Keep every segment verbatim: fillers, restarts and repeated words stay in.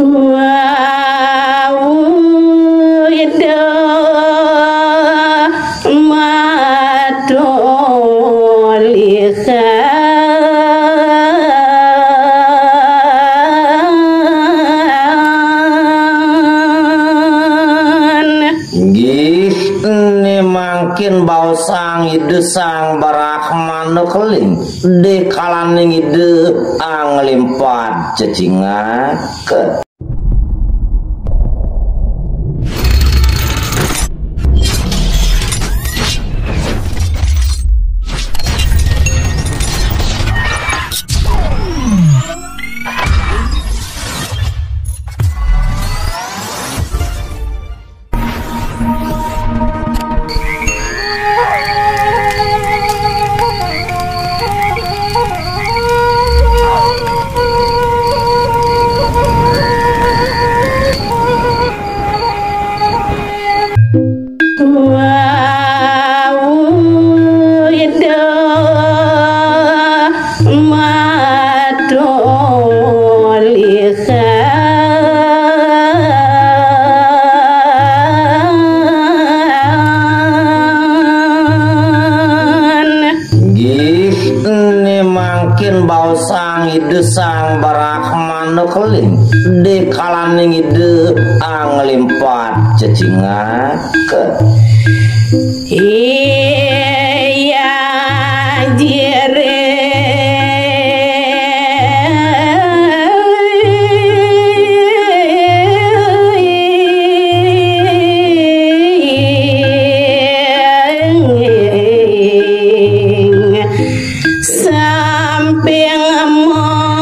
Wau Ida matulihan. Nggih, ni mangkin baosang Ida Sang Brahmana Keling, dikalaning Ida anglimpat cecingak. Wau Ida matulihan. Nggih, ni mangkin baosang Ida Sang Brahmana Keling, dikalaning Ida anglimpat cecingak. Iya jere. Samping maliang.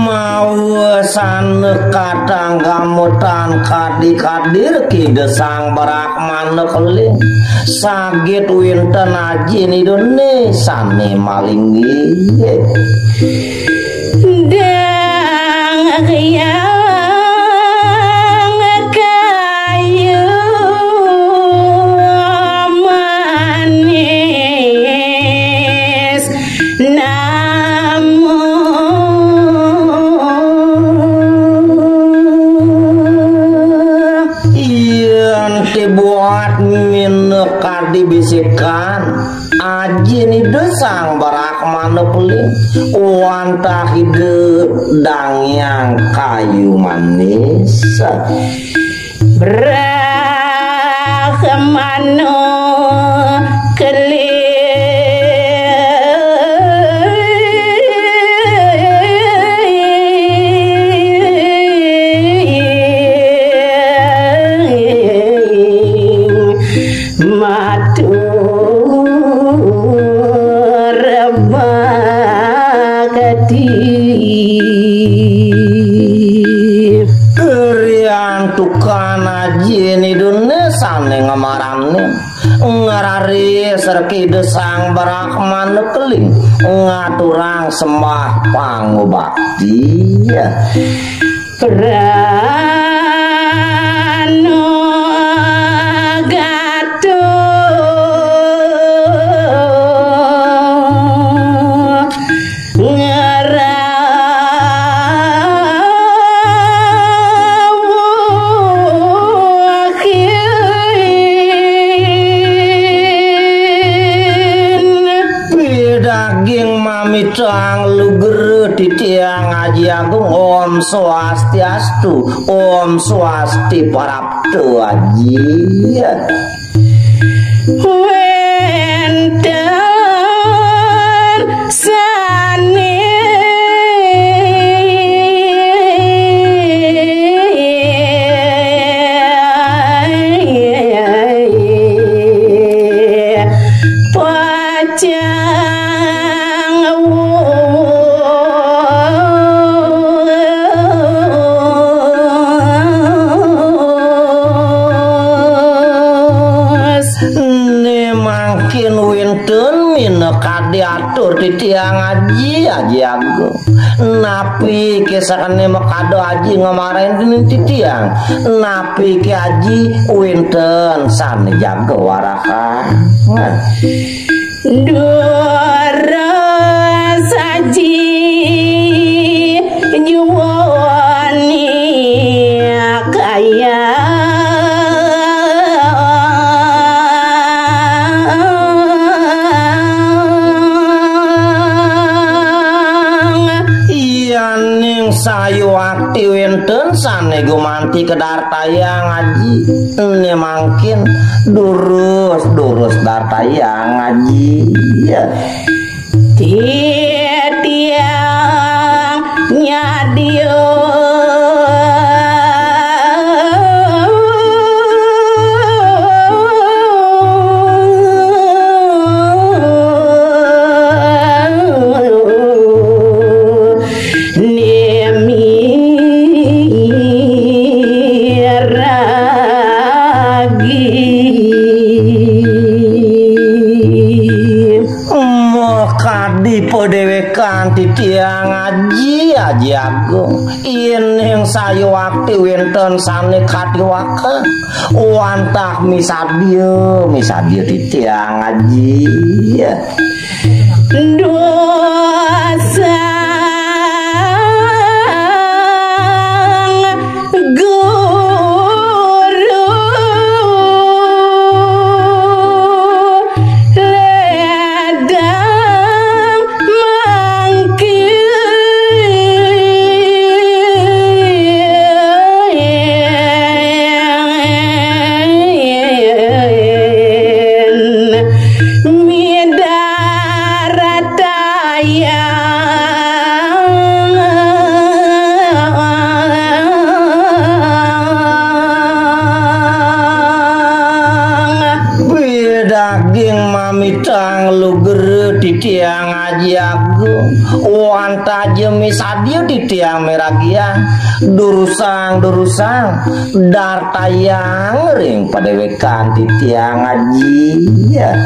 Mawasana kadang gamutan kadi-kadir Ida Sang Brahmana Keling. Saged wenten ajin Ida ne sane malinggih. Dang hyang kayu manis namu. Yen ti buat minekadi bisikan, ajin Ida Sang Brahmana Keling, wantah Ida dang hyang kayu manis. Brahmana Keling. Matur bakti. Riantukan ajin Ida ne sane ngamaranin, ngraris ring Ida Sang Brahmana Keling, ngaturang sembah pangubakti. Pranagata ngrawuhin. Pidaging mamitang lugra titiang Aji Agung. Om Swastiastu, Om Swasti parapta Aji. Wenten sane pacang wus. Kin wénten minakadi atur titiang Aji, Aji Agung. Napi ké sakéné makada Aji ngamarahin titiang? Napi ké Aji wénten sané jaga warahan? Nah. Durus Aji nyuwun kaya. Yaning sayuwakti wénten sané gumanti kadartayang Aji. Né mangkin durus, durus dartayang Aji. Ya. Titiang nyadya nimiragi. Makadi padéwékan titiang Aji, Aji Agung. Yéning sayuwakti wénten sané katiwaka, wantah misadya, misadya titiang Aji. Dosang guru ledang mangkin. Midaratayang. Bidaging mamitang lugra titiang Aji Agung. Wantah ja misadya titiang miragiang. Durusang, durusang. Dartayang ring padéwékan titiang Aji. Ya.